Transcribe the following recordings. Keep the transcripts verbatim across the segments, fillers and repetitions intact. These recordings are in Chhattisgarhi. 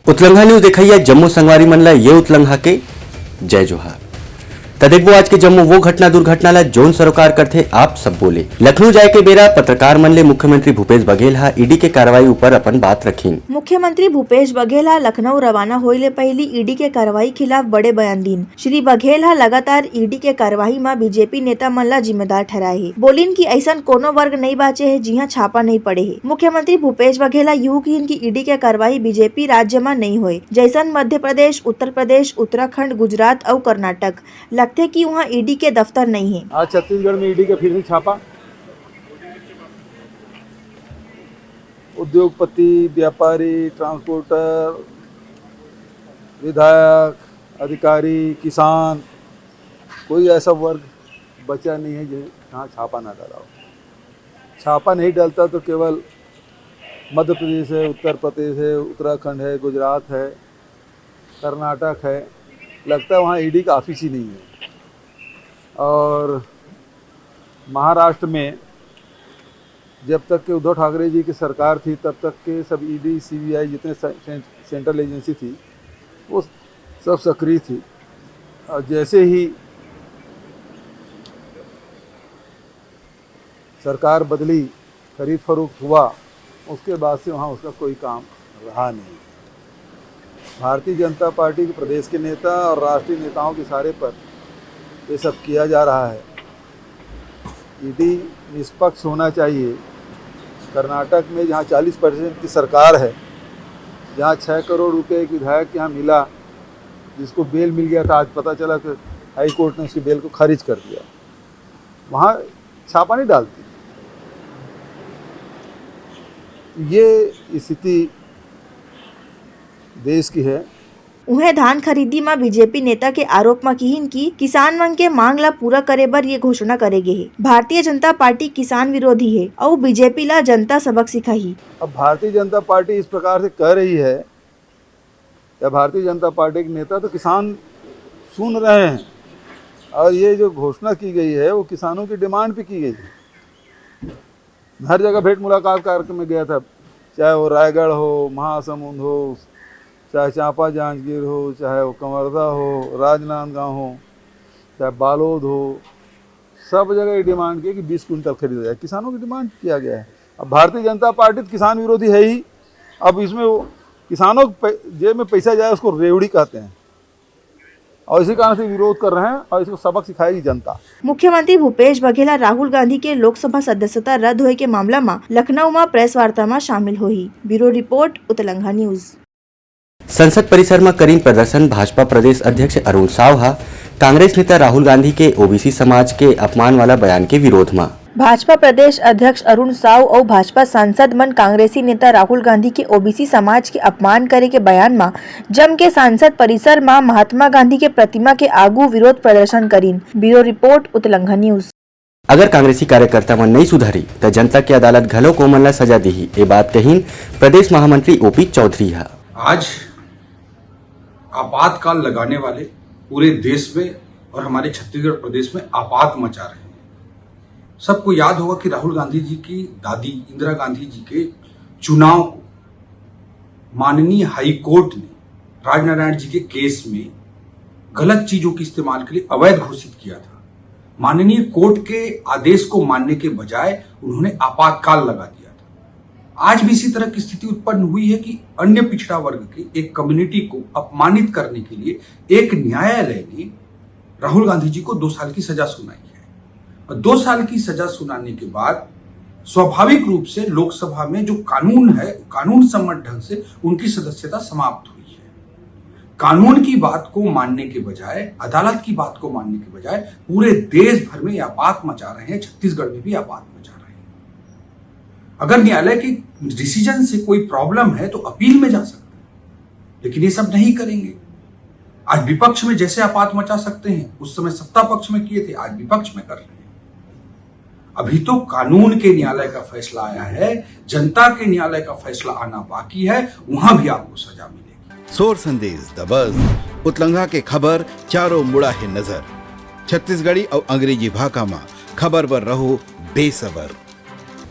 उतलंघा न्यूज देखइया जम्मो संगवारी मन ला ये उतलंघा के जय जोहार। त देखबो आज के जम्मो वो घटना दुर्घटना ला जोन सरोकार करथे आप सब बोले। लखनऊ जाए के बेरा पत्रकार मन ले मुख्यमंत्री भूपेश बघेल हा ईडी के कार्रवाई ऊपर अपन बात रखिन। मुख्यमंत्री भूपेश बघेल हा लखनऊ रवाना होए ले पहिली ईडी के कार्रवाई खिलाफ बड़े बयान दीन। श्री बघेल ह लगातार ईडी के कार्रवाई म बीजेपी नेता मन ल जिम्मेदार ठहराए हे। बोलिन कि अइसन कोनो वर्ग नइ बांचे हे, जिहां छापा नइ पड़े हे। मुख्यमंत्री भूपेश बघेल ह इहू किहिन कि ईडी के कार्रवाई बीजेपी राज्य म नइ होय, जइसन मध्य प्रदेश, उत्तर प्रदेश, उत्तराखंड, गुजरात अउ कर्नाटक। लगथे कि उहां ईडी के दफ्तर नइ हे। आज छत्तीसगढ़ में ईडी का फिर से छापा। उद्योगपति, व्यापारी, ट्रांसपोर्टर, विधायक, अधिकारी, किसान, कोई ऐसा वर्ग बचा नहीं है जो जहाँ छापा ना डाला हो। छापा नहीं डालता तो केवल मध्य प्रदेश है, उत्तर प्रदेश है, उत्तराखंड है, गुजरात है, कर्नाटक है, लगता है वहाँ ईडी का ऑफिस ही नहीं है। और महाराष्ट्र में जब तक के उद्धव ठाकरे जी की सरकार थी, तब तक के सब ईडी, सीबीआई, जितने से-, से-, सेंट्रल एजेंसी थी, वो सब सक्रिय थी। और जैसे ही सरकार बदली, खरीद फरोख्त हुआ, उसके बाद से वहाँ उसका कोई काम रहा नहीं। भारतीय जनता पार्टी के प्रदेश के नेता और राष्ट्रीय नेताओं के इशारे पर ये सब किया जा रहा है। ईडी निष्पक्ष होना चाहिए। कर्नाटक में जहाँ चालीस परसेंट की सरकार है, जहाँ छः करोड़ रुपए एक विधायक के यहाँ मिला, जिसको बेल मिल गया था, आज पता चला कि हाई कोर्ट ने उसकी बेल को खारिज कर दिया, वहाँ छापा नहीं डालती। ये स्थिति देश की है। उहें, धान खरीदी म बीजेपी नेता के आरोप म किहिन कि किसान मन के मांग ल पूरा करे बर ये घोषणा करे गे हे। भारतीय जनता पार्टी किसान विरोधी हे अउ बीजेपी ल जनता सबक सिखाही। अब भारतीय जनता पार्टी इस प्रकार से कह रही है, या भारतीय जनता पार्टी के नेता, तो किसान सुन रहे हैं, और ये जो घोषणा की गई है, वो किसानों की डिमांड पे की गई है। हर जगह भेंट मुलाकात कार्यक्रम में गया था, चाहे वो रायगढ़ हो, महासमुंद हो, चाहे चांपा जांजगीर हो, चाहे वो कंवर्धा हो, राजनांदगांव हो, चाहे बालोद हो, सब जगह ये डिमांड की कि बीस कुंटल खरीदा जाए। किसानों की डिमांड किया गया है। अब भारतीय जनता पार्टी तो किसान विरोधी है ही, अब इसमें वो किसानों के पै-, जेब में पैसा जाए, उसको रेवड़ी कहते हैं, और इसी कारण से विरोध कर रहे हैं और इसको सबक सिखाएगी जनता। मुख्यमंत्री भूपेश बघेल ह राहुल गांधी के लोकसभा सदस्यता रद्द होए के मामला म लखनऊ म प्रेस वार्ता म शामिल होही। Bureau report, Utlangha news. संसद परिसर म करीन प्रदर्शन भाजपा प्रदेश अध्यक्ष अरुण साव ह कांग्रेस नेता राहुल गांधी के ओबीसी समाज के अपमान वाला बयान के विरोध म। भाजपा प्रदेश अध्यक्ष अरुण साव अउ भाजपा सांसद मन कांग्रेसी नेता राहुल गांधी के ओबीसी समाज के अपमान करे के बयान म जम के सांसद परिसर म महात्मा गांधी के प्रतिमा के आगू विरोध प्रदर्शन करीन। Bureau report, Utlangha news. अगर कांग्रेसी कार्यकर्ता मन नइ सुधरी, त जनता के अदालत घलो ओमन ला सजा दिही, ए बात कहिन प्रदेश महामंत्री ओपी चौधरी ह। आज आपातकाल लगाने वाले पूरे देश में और हमारे छत्तीसगढ़ प्रदेश में आपात मचा रहे हैं। सबको याद होगा कि राहुल गांधी जी की दादी इंदिरा गांधी जी के चुनाव को माननीय हाई कोर्ट ने राजनारायण जी के केस में गलत चीजों के इस्तेमाल के लिए अवैध घोषित किया था। माननीय कोर्ट के आदेश को मानने के बजाय उन्होंने आपातकाल लगा दिया था। आज भी इसी तरह की स्थिति उत्पन्न हुई है कि अन्य पिछड़ा वर्ग के एक कम्युनिटी को अपमानित करने के लिए एक न्यायालय ने राहुल गांधी जी को दो साल की सजा सुनाई है। और दो साल की सजा सुनाने के बाद स्वाभाविक रूप से लोकसभा में जो कानून है, कानून सम्मत ढंग से उनकी सदस्यता समाप्त हुई है। कानून की बात को मानने के बजाय, अदालत की बात को मानने के बजाय पूरे देश भर में ये आपात मचा रहे हैं, छत्तीसगढ़ में भी आपात मचा रहे हैं। अगर न्यायालय के डिसीजन से कोई प्रॉब्लम है तो अपील में जा सकते हैं, लेकिन ये सब नहीं करेंगे। आज विपक्ष में जैसे आपात मचा सकते हैं, उस समय सत्ता पक्ष में किए थे, आज विपक्ष में कर रहे हैं। अभी तो कानून के न्यायालय का फैसला आया है, जनता के न्यायालय का फैसला आना बाकी है, वहां भी आपको सजा मिलेगी। सोर संदेश दबस, उतलंघा के खबर चारों मुड़ा है नजर। छत्तीसगढ़ी अउ अंग्रेजी भाखा म खबर बर रहो बेसबर।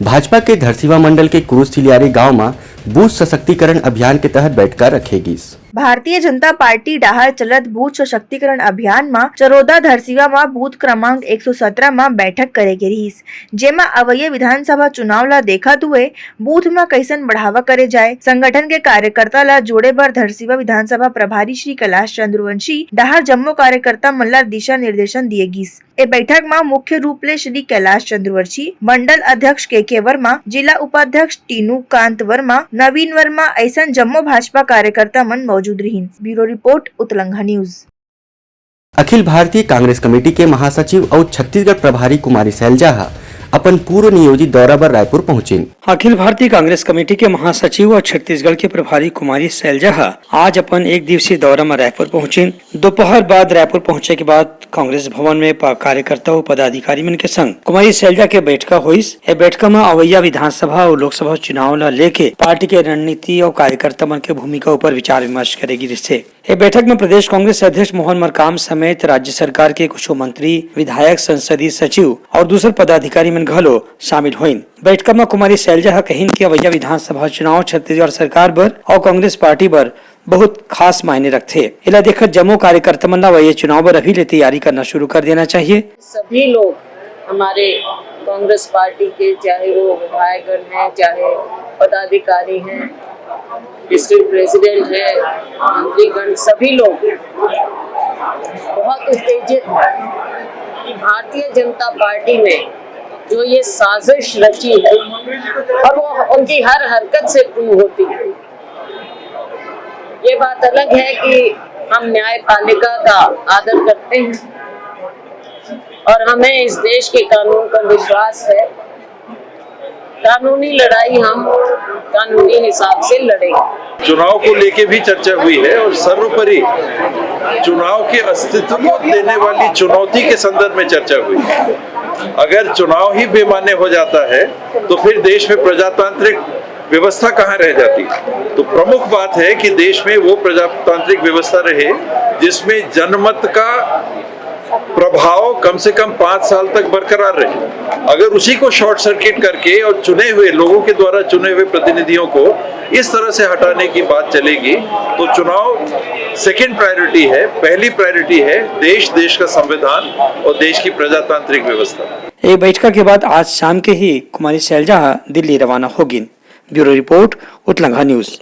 भाजपा के धरसीवा मंडल के कुरुस थिलियारी गांव म बूथ सशक्तिकरण अभियान के तहत बैठका रखे गिस। भारतीय जनता पार्टी डहार चलत बूथ सशक्तिकरण अभियान म चरोदा धरसीवा म बूथ क्रमांक एक सौ सत्रह म बैठक करे गे रिहिस, जेमा अवइया विधानसभा चुनाव ल देखत हुए बूथ म कइसन बढ़ावा करे जाए, संगठन के कार्यकर्ता ल जोड़े बर धरसीवा विधानसभा प्रभारी श्री कैलाश चंद्रवंशी डहार जम्मो कार्यकर्ता मन ल दिशा निर्देशन दिए गिस। ए बैठक म मुख्य रूप ले श्री कैलाश चंद्रवंशी, मंडल अध्यक्ष के के वर्मा, जिला उपाध्यक्ष टीनू कांत वर्मा, नवीन वर्मा अइसन जम्मो भाजपा कार्यकर्ता मन मौजूद रिहिन। Bureau report, Utlangha news. अखिल भारतीय कांग्रेस कमेटी के महासचिव अउ छत्तीसगढ़ प्रभारी कुमारी सैलजा ह अपन पूर्व नियोजित दौरा बर रायपुर पहुंचिन। अखिल भारतीय कांग्रेस कमेटी के महासचिव अउ छत्तीसगढ़ के प्रभारी कुमारी सैलजा ह आज अपन एक दिवसीय दौरा म रायपुर पहुंचिन। दोपहर बाद रायपुर पहुंचे के बाद कांग्रेस भवन में प-, कार्यकर्ता अउ पदाधिकारी मन के संग कुमारी सैलजा के बैठका होइस। ए बैठका म अवइया विधानसभा अउ लोकसभा चुनाव ल लेके पार्टी के रणनीति अउ कार्यकर्ता मन के भूमिका ऊपर विचार विमर्श करे गिस हे। ए बैठक में प्रदेश कांग्रेस अध्यक्ष मोहन मरकाम समेत राज्य सरकार के कुछ मंत्री, विधायक, संसदीय सचिव अउ दूसर पदाधिकारी मन घलो शामिल होइन। बैठका म कुमारी सैलजा ह कहिन कि अवइया विधानसभा चुनाव छत्तीसगढ़ सरकार बर अउ कांग्रेस पार्टी बर बहुत खास मायने रखथे। एला देखत जम्मो कार्यकर्ता मन ला अवइया चुनाव बर अभी ले तैयारी करना शुरू कर देना चाहिए। सभी लोग हमारे कांग्रेस पार्टी के, चाहे वो विधायकगण हैं, चाहे पदाधिकारी हैं, डिस्ट्रिक्ट प्रेसिडेंट हैं, मंत्रीगण, सभी लोग बहुत उत्तेजित हैं कि भारतीय जनता पार्टी ने जो ये साजिश रची है और वो उनकी हर हरकत से प्रूव होती है। ये बात अलग है कि हम न्यायपालिका का आदर करते हैं और हमें इस देश के कानून पर विश्वास है। कानूनी लड़ाई हम कानूनी हिसाब से लड़ेंगे। चुनाव को लेके भी चर्चा हुई है और सर्वोपरि चुनाव के अस्तित्व को देने वाली चुनौती के संदर्भ में चर्चा हुई। अगर चुनाव ही बेमान्य हो जाता है तो फिर देश में प्रजातांत्रिक व्यवस्था कहाँ रह जाती? तो प्रमुख बात है कि देश में वो प्रजातांत्रिक व्यवस्था रहे जिसमें जनमत का प्रभाव कम से कम पाँच साल तक बरकरार रहे। अगर उसी को शॉर्ट सर्किट करके और चुने हुए लोगों के द्वारा चुने हुए प्रतिनिधियों को इस तरह से हटाने की बात चलेगी तो चुनाव सेकंड प्रायोरिटी है, पहली प्रायोरिटी है देश, देश का संविधान और देश की प्रजातांत्रिक व्यवस्था। ए बैठका के बाद आज शाम के ही कुमारी सैलजा ह दिल्ली रवाना होगिन। Bureau report, Utlangha news.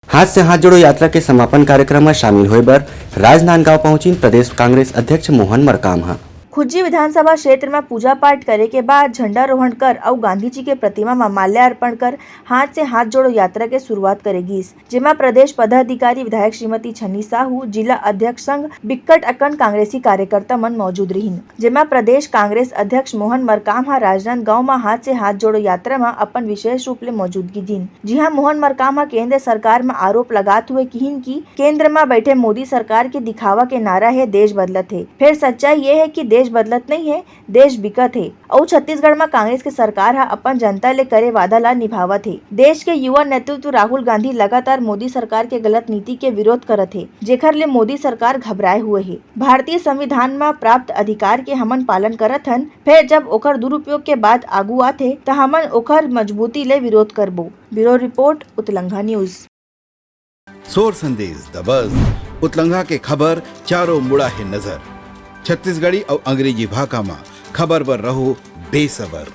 हाथ से हाथ जोड़ो यात्रा के समापन कार्यक्रम में शामिल होए बर राजनांदगांव पहुंचिन प्रदेश कांग्रेस अध्यक्ष मोहन मरकाम ह। खुज्जी विधानसभा क्षेत्र में पूजा पाठ करे के बाद झंडारोहण कर अउ गांधी जी के प्रतिमा में माल्यार्पण कर हाथ से हाथ जोड़ो यात्रा के शुरुआत करे गिस, जेमा प्रदेश पदाधिकारी विधायक श्रीमती छन्नी साहू, जिला अध्यक्ष संग बिक्कट अकन कांग्रेसी कार्यकर्ता मन मौजूद रिहिन, जेमा प्रदेश कांग्रेस अध्यक्ष मोहन मरकाम ह राजनांदगांव म हाथ से हाथ जोड़ो यात्रा म अपन विशेष रूप ले मौजूदगी दिन। जिहां मोहन मरकाम ह केंद्र सरकार म आरोप लगात हुए किहिन कि केंद्र म बैठे मोदी सरकार के दिखावा के नारा हे, देश बदलत हे। फेर सच्चाई ये हे कि देश बदलत नइ हे, देश बिकत हे। अउ छत्तीसगढ़ म कांग्रेस के सरकार ह अपन जनता ले करे वादा ला निभावत हे। देश के युवा नेतृत्व राहुल गांधी लगातार मोदी सरकार के गलत नीति के विरोध करत हे, जेखर ले मोदी सरकार घबराए हुए हे। भारतीय संविधान म प्राप्त अधिकार के हमन पालन करत हन, फेर जब ओकर दुरुपयोग के बात आगू आथे, त हमन ओकर मजबूती ले विरोध करबो। Bureau report, Utlangha news. सोर संदेश, द बज, उतलंघा के खबर चारों मुड़ा हे नजर। छत्तीसगढ़ी अउ अंग्रेजी भाखा म खबर बर रहो बेसबर।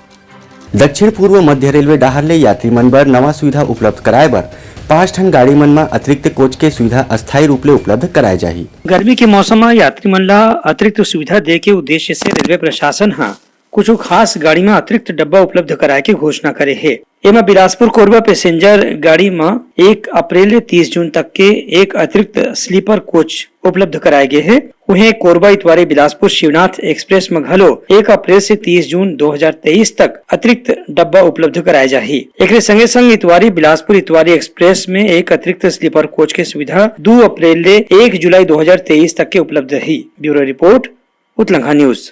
दक्षिण पूर्व मध्य रेलवे डहार ले यात्री मन बर नवा सुविधा उपलब्ध कराए बर पांच ठन गाड़ी मन म अतिरिक्त कोच के सुविधा अस्थायी रूप ले उपलब्ध कराए जाही। गर्मी के मौसम म यात्री मन ला अतिरिक्त सुविधा दे के उद्देश्य से रेलवे प्रशासन ह कुछु खास गाड़ी म अतिरिक्त डब्बा उपलब्ध कराए के घोषणा करे हे। एमा बिलासपुर कोरबा पैसेंजर गाड़ी म एक अप्रैल ले तीस जून तक के एक अतिरिक्त स्लीपर कोच उपलब्ध कराए गे हे। उहें, कोरबा इतवारी बिलासपुर शिवनाथ एक्सप्रेस म घलो एक अप्रैल से तीस जून दो हज़ार तेईस तक अतिरिक्त डब्बा उपलब्ध कराए जाही। एकरे संगे संग इतवारी बिलासपुर इतवारी एक्सप्रेस में एक अतिरिक्त स्लीपर कोच के सुविधा दो अप्रैल ले एक जुलाई दो हज़ार तेईस तक के उपलब्ध रही। Bureau report, Utlangha news.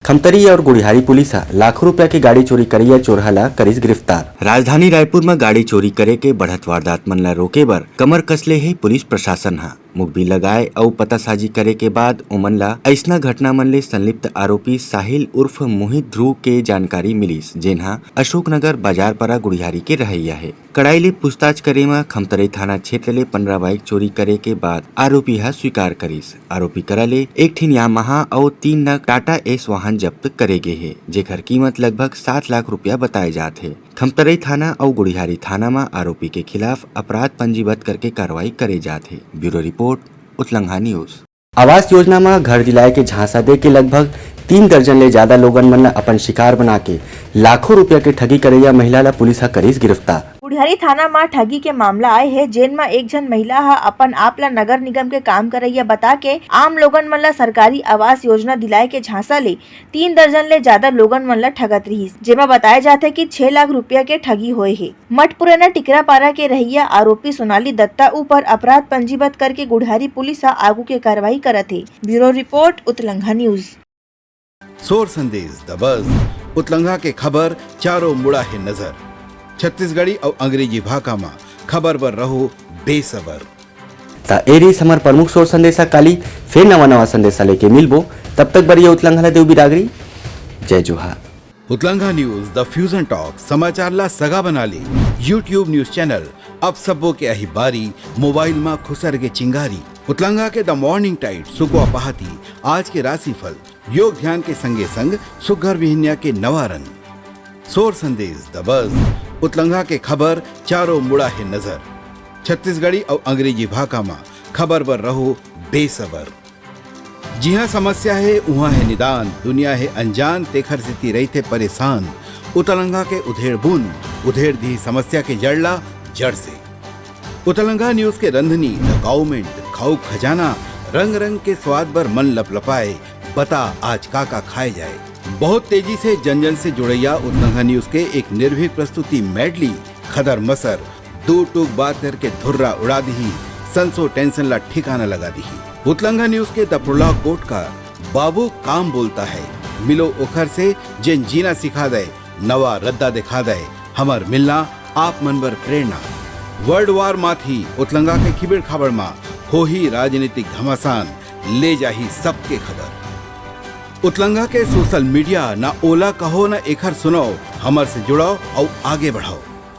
Khamtari और गुढ़ियारी पुलिस ह लाखों रुपया के गाड़ी चोरी करइया चोरहा ला करिस गिरफ्तार। राजधानी रायपुर म गाड़ी चोरी करे के बढ़त वारदात मन ला रोके बर कमर कसले हे पुलिस प्रशासन ह। मुखबिर लगाए अउ पतासाजी करे के बाद ओमन ला अइसना घटना मन ले संलिप्त आरोपी साहिल उर्फ मोहित ध्रुव के जानकारी मिलिस, जेन ह अशोकनगर बाजार परा गुढ़ियारी के रहइया हे। कड़ाई ले पूछताछ करे म खमतरई थाना क्षेत्र ले पंद्रह बाइक चोरी करे के बाद आरोपी ह स्वीकार करिस। आरोपी करा ले एक ठिन यामाहा अउ तीन नग टाटा एस वाहन जब्त करे गे हे, जेकर कीमत लगभग सात लाख रुपया बताए जात हे। खमतरई थाना अउ गुढ़ियारी थाना म आरोपी के खिलाफ अपराध पंजीबद्ध करके कार्रवाई करे जात हे। Bureau report, Utlangha news. आवास योजना म घर दिलाए के झांसा दे के लगभग तीन दर्जन ले जादा लोगन मन ल अपन शिकार बना के लाखों रुपया के ठगी करइया महिला ल पुलिस ह करिस गिरफ्तार। गुढ़ियारी थाना म ठगी के मामला आए हे, जेन म एक झन महिला ह अपन आप ल नगर निगम के काम करइया बता के आम लोगन मन ल सरकारी आवास योजना दिलाए के झांसा ले तीन दर्जन ले जादा लोगन मन ल ठगत रिहिस, जेमा बताए जाथे कि छह लाख रुपया के ठगी होए हे। मठपुरैना टिकरापारा के रहइया आरोपी सोनाली दत्ता ऊपर अपराध पंजीबद्ध करके गुढ़ियारी पुलिस ह आगू के कार्रवाई करत हे। Bureau report, Utlangha news. सोर संदेश द बज, उतलंघा के खबर चारों मुड़ा हे नजर। छत्तीसगढ़ी अउ अंग्रेजी भाखा म खबर बर रहो बेसबर। त ए रिहिस हमर प्रमुख सोर संदेशा। काली फेर नवा नवा संदेशा लेके मिलबो। तब तक बर ये उतलंघा ल देव बिदागरी। जय जोहार। उतलंघा न्यूज, द फ्यूजन टॉक, समाचार ला सगा बना ले। YouTube न्यूज चैनल, अब सबो के आही बारी, मोबाइल मा खुसर के चिंगारी। उतलंघा के द मॉर्निंग टाइड, सुकवा पहाती, आज के राशिफल, योग ध्यान के संगे संग सुग्घर बिहनिया के नवा रंग। सोर संदेश, द बज, उतलंघा के खबर, चारों मुड़ा हे नजर। छत्तीसगढ़ी अउ अंग्रेजी भाखा मा खबर बर रहो बेसबर। जिहाँ समस्या हे, उहाँ हे निदान, दुनिया हे अनजान, तेखर सेती रहिथे परेशान। उतलंघा के उधेड़ बुन, उधेड़ दिही समस्या के जड़ ला, जड़ से। उतलंघा न्यूज के रंधनी, द गाउमेंट, खाऊ खजाना, रंग रंग के स्वाद बर मन लपलपाए, बता आज का का खाए जाए। बहुत तेजी से जन जन से जुड़ैया उतलंघा न्यूज के एक निर्भीक प्रस्तुति मेडली, खदर मसर, दू टूक बात करके धुर्रा उड़ा दिही, संसो टेंशन ला ठिकाना लगा दिही। उतलंघा न्यूज के द प्रोलॉग कोट का बाबू काम बोलता है, मिलो ओखर से जेन जीना सिखा दे, नवा रद्दा दिखा दे, हमर मिलना आप मन बर प्रेरणा। वर्ल्ड वार माथी उतलंघा के खिबेड़ खाबड़ मा होही राजनीतिक घमासान, ले जाही सबके खबर। उतलंघा के सोशल मीडिया, ना ओला कहो ना एखर सुनाओ, हमर से जुड़ाओ अउ आगे बढ़ाओ।